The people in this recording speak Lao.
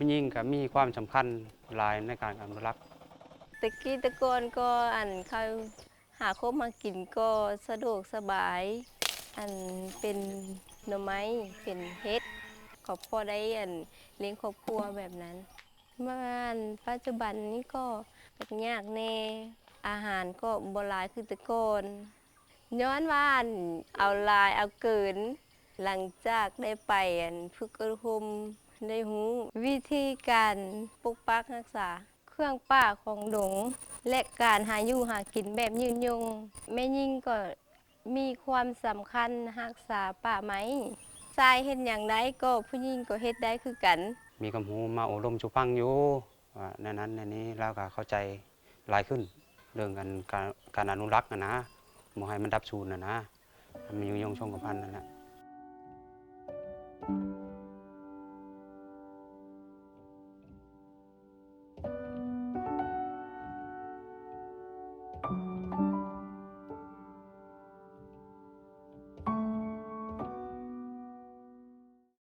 ຜູ້ຍິງກໍມີຄວາມສຳຄັນຫຼາຍໃນການອະນຸລັກ. ແຕ່ກີ້ແຕ່ກ່ອນກໍ ອັນ ເຂົາຫາຄົບຫາກິນກໍສະດວກສະບາຍ ອັນ ເປັນໜໍ່ໄມ້ ເປັນເຫັດ ກໍພໍໄດ້ ອັນ ລ້ຽງຄອບຄົວແບບນັ້ນ. ມາ ອັນ ປັດຈຸບັນນີ້ກໍຍາກແດ່ ອາຫານກໍບໍ່ຫຼາຍຄືແຕ່ກ່ອນ ຍ້ອນວ່າ ອັນ ເອົາຫຼາຍເອົາເກີນ. ຫຼັງຈາກໄດ້ໄປ ອັນ ຝຶກອົບຮົມ ໄດ້ຮູ້ວິທີການປົກປັກຮັກສາເຄື່ອງປ່າຂອງດົງ ແລະ ການຫາຢູ່ຫາກິນແບບຍືນຍົງ. ແມ່ຍິງກໍມີຄວາມສຳຄັນຮັກສາປ່າໄມ້. ຊາຍເຮັດຫຍັງໄດ້ ກໍຜູ້ຍິງກໍເຮັດໄດ້ຄືກັນ. ມີຄວາມຮູ້ມາໂອ້ລົມສູ່ຟັງຢູ່ ວ່າແນວນັ້ນແນວນີ້ ລາວກໍເຂົ້າໃຈຫຼາຍຂຶ້ນ ເລື່ອງ ອັນ ການ ການອະນຸລັກຫັ້ນນະ ບໍ່ໃຫ້ມັນດັບສູນຫັ້ນນະ ໃຫ້ມັນຍືນຍົງຄົງກະພັນຫັ້ນແຫຼະ.